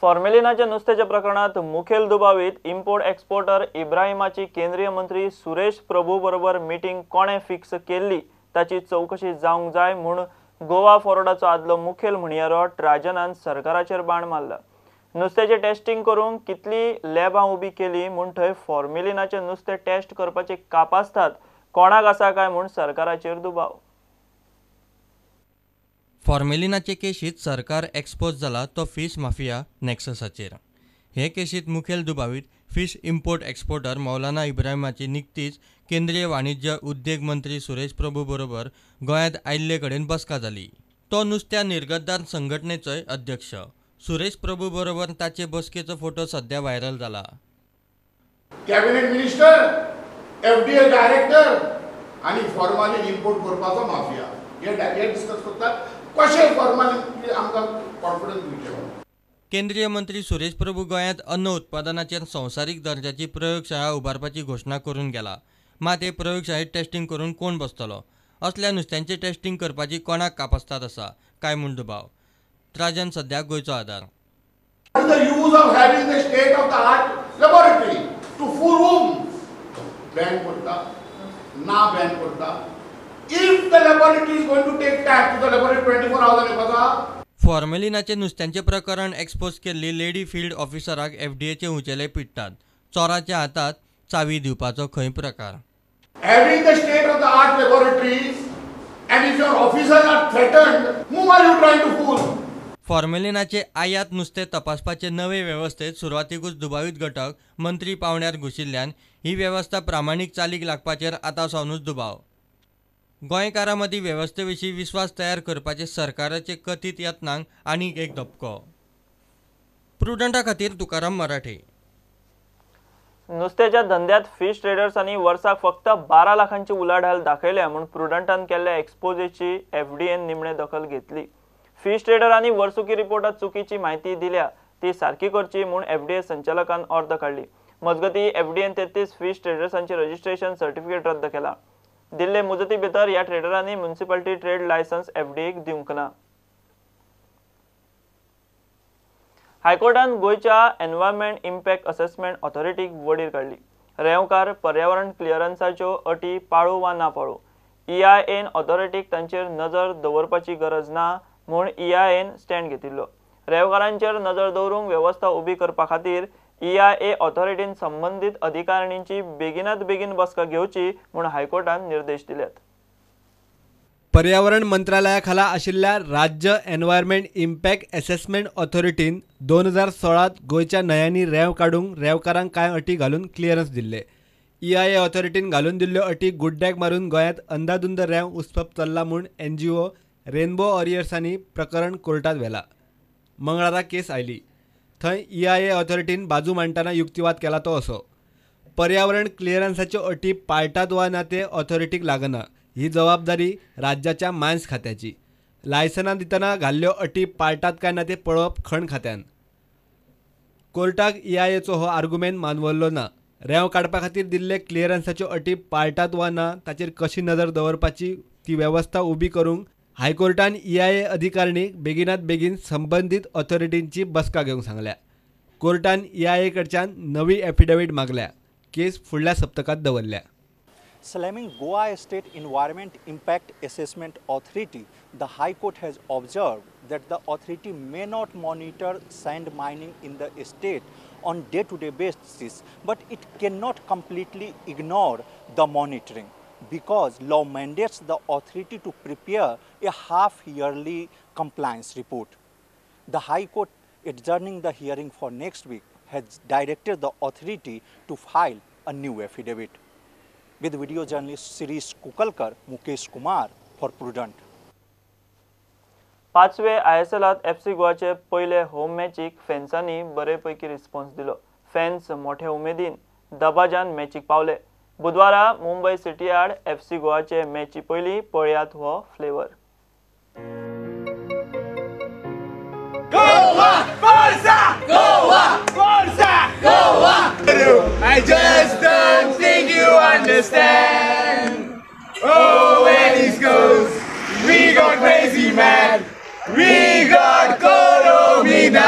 फॉर्मेलिनाच्या नुस्त्याच्या प्रकरणात मुखेल दुबावीत इम्पोर्ट एक्सपोर्टर इब्राहिमाची केंद्रीय मंत्री सुरेश प्रभू बरोबर मिटींग कोणे फिक्स केल्ली ताची चवकशी जावंक जाय म्हूण गोवा फॉरवर्डाचो आदलो मुखेल म्हणयारो ट्राजनान सरकाराचेर बाण मारला। नुस्त्याचें टेस्टिंग करूंक कितली लॅबां उबी केली म्हूण थंय फॉर्मेलिनाचें नुस्तें टेस्ट करपाची कापास्तात कोणाक आसा काय म्हूण सरकाराचेर दुबाव। फॉर्मेलिनाचे केशीत सरकार एक्सपोज जाला तो फिश माफिया नॅक्ससाचेर। हे केशीत मुखेल दुबावीत फिश इम्पोर्ट एक्सपोर्टर मौलाना इब्राहिमाची निकतीच केंद्रीय वाणिज्य उद्देग मंत्री सुरेश प्रभू बरोबर गोंयांत आयिल्ले कडेन बसका जाली। तो नुस्त्या निर्गतदार संघटनेचोय अध्यक्ष। सुरेश प्रभू बरोबर ताचे बसकेचो फोटो सध्या व्हायरल जाला। कॅबिनेट मिनिस्टर, एफडीए डायरेक्टर आनी फॉर्मालिन इम्पोर्ट करपाचो माफिया हे डिस्कस करतात कशें फॉर्मालिन आमकां कॉन्फिडन्स दिवचें। केंद्रीय मंत्री सुरेश प्रभू गोंयांत अन्न उत्पादनाचेर संवसारीक दर्जाची प्रयोगशाळा उबारपाची घोशणा करून गेला। मात हे प्रयोगशाळेत टेस्टिंग करून कोण बसतलो? असल्या नुस्त्यांचें टेस्टिंग करपाची कोणाक कापस्ताद आसा काय म्हूण दुबाव। ट्राजन सध्या गोंयचो आदार। The use of having the state of the art laboratory to fool whom? Ban करता ना बॅन करता। If the laboratory is going to take time to the laboratory 24 hours येवपाचा। फॉर्मेलिनाचे नुस्त्यांचे प्रकरण एक्सपोज केल्ली लेडी फील्ड ऑफिसराक एफडीएचे उंचेले पिडटात। चोराच्या हातात चावी दिवपाचो खंय प्रकार। Having the state of the art laboratories and if your officers are threatened, whom are you trying to fool? फॉर्मेलिनाचे आयात नुस्तें तपासपाचे नवे वेवस्थेत सुरवातीकूच दुबावीत घटक मंत्री पावंड्यार घुशिल्ल्यान ही वेवस्था प्रामाणीक चालीक लागपाचेर आतां सावनूच दुबाव। गोंयकारां मदीं वेवस्थे विशीं विस्वास तयार करपाचे सरकाराचे कथीत यत्नांक आनीक एक धपको। प्रुडंटा खातीर तुकाराम मराठे। नुस्त्याच्या धंद्यात फिश ट्रेडर्सांनी वर्साक फक्त 12 लाखांची उलाढाल दाखयल्या म्हूण प्रुडंटान केल्ल्या एक्सपोजेची एफडीएन निमणे दखल घेतली। फिश ट्रेडरांनी वर्सुकी रिपोर्टात चुकीची माहिती दिल्या ती सारकी करची म्हूण एफडीए संचालकान अर्द काडली। मजगती एफडीएन 33 फिश ट्रेडर्सांचे रजिस्ट्रेशन सर्टिफिकेट रद्द केला। दिल्ले मुजती भितर ह्या ट्रेडरांनी म्युनिसिपालिटी ट्रेड लायसन्स एफडीएक दिवंक ना। हायकोर्टान गोंयच्या एनवायरमेंट इम्पॅक्ट असेसमेंट ऑथॉरिटीक वडीर काडली। रेंवकार पर्यावरण क्लियरन्साच्यो अटी पाळू वा ना पाळू ईआयएन ऑथॉरिटीक तांचेर नजर दवरपाची गरज ना म्हूण ईआयएन स्टँड घेतिल्लो। रेंवकारांचेर नजर दवरूंक वेवस्था उबी करपा खातीर ईआयए ऑथॉरिटीन संबंदीत अधिकारिणींची बेगिनात बेगीन बसका घेवची म्हूण हायकोर्टान निर्देश दिल्यात। पर्यावरण मंत्रालया खाला आशिल्ल्या राज्य एनवायरमेंट इम्पॅक्ट एसेसमेंट ऑथॉरिटीन 2016 गोंयच्या न्हंयांनी रेंव काडूंक रेंवकारांक कांय अटी घालून क्लियरन्स दिल्ले। ईआयए ऑथॉरिटीन घालून दिल्ल्यो अटी गुड्ड्याक मारून गोंयांत अंदाधुंद रेंव उसपप चल्ला म्हूण एनजीओ रेनबो वॉरियर्सांनी प्रकरण कोर्टात व्हेला। मंगळारा केस आयली। थंय ईआयए ऑथॉरिटीन बाजू मांडटना युक्तिवाद केला तो असो, पर्यावरण क्लियरन्साच्यो अटी पाळटात वा ना ते ऑथॉरिटीक लागना, ही जबाबदारी राज्याच्या मायन्स खात्याची। लायसनां दितना घाल्ल्यो अटी पाळटात काय ना ते पळोवप खण खात्यान। कोर्टाक ईआयएचो हो आर्गुमेंट मानवल्लो ना। रेंव काडपा खातीर दिल्ले क्लियरन्साच्यो अटी पाळटात वा ना ताचेर कशी नजर दवरपाची ती वेवस्था उबी करूंक हायकोर्टान ईआयए अधिकारिणीक बेगिनात बेगीन संबंदीत ऑथॉरिटींची बसका घेवंक सांगल्या। कोर्टान ईआयए कडच्यान नवी एफिडेवीट मागल्या। केस फुडल्या सप्तकांत दवरल्या। Slamming Goa State Environment Impact Assessment Authority, the High Court has observed that the authority may not monitor sand mining in the state on day-to-day basis, but it cannot completely ignore the monitoring because law mandates the authority to prepare a half-yearly compliance report. The High Court, adjourning the hearing for next week, has directed the authority to file a new affidavit. With video journalist Shirish Kukalkar, Mukesh Kumar for Prudent. पांचवे आयएसएलात FC गोवाचे पयले home मॅचीक फॅन्सांनी बरे पैकी response दिलो। Fans मोठे उमेदीन दबाजान मॅचीक पावले। बुधवारा मुंबय सिटी आड एफसी गोवाचे मॅची पयली पळयात हो flavour. Goa Forza Goa Forza Goa. I just don't think you understand. Oh, when it goes, we got crazy man. We got Corominas.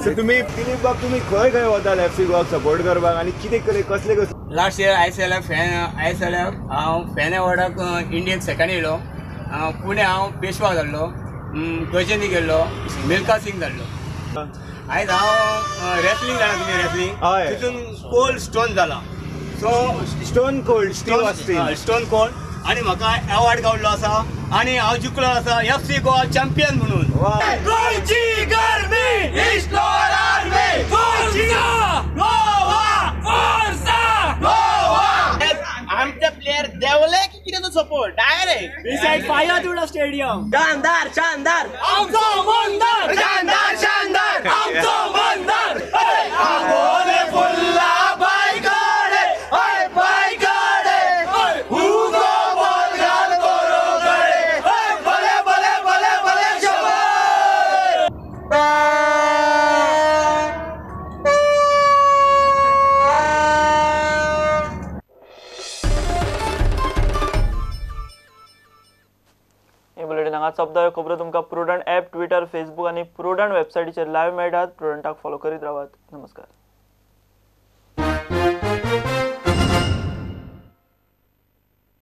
So तुमी दिलीप बाब तुमी खंय खंय वतात एफ सी गोवाक सपोर्ट करपाक आनी कितें कसले कसले? Last year ISL fan ISL हांव फॅन एवॉर्डाक इंडियन सेकंड येयलो. पुणे हांव पेशवा जाल्लो, गजनी गेल्लो, मिल्खा सिंग जाल्लो. आयज हांव रेसलिंग जाणा तुमी रेसलिंग तितून कोल्ड स्टोन जाला. So stone cold stone cold आनी म्हाका एवॉर्ड गावल्लो आसा आनी हांव जिखलो आसा एफ सी गोवा चॅम्पियन म्हणून. गोंयची गरमी आमचे प्लेयर देवले की कितें तो support direct beside fire to the stadium. शानदार शानदार आमचो मंदर, शानदार शानदार आमचो मंदर. आबोले फुल्ला बायकडे बायकडे हुगो बॉल घाल कोरोकडे भले भले भले भले शबर. हांगा सोंपता. खबरो तुमकां प्रुडंट ॲप, ट्विटर, फेसबूक आनी प्रुडंट वेबसायटीचेर लायव्ह मेळटात. प्रुडंटाक फॉलो करीत रावात. नमस्कार.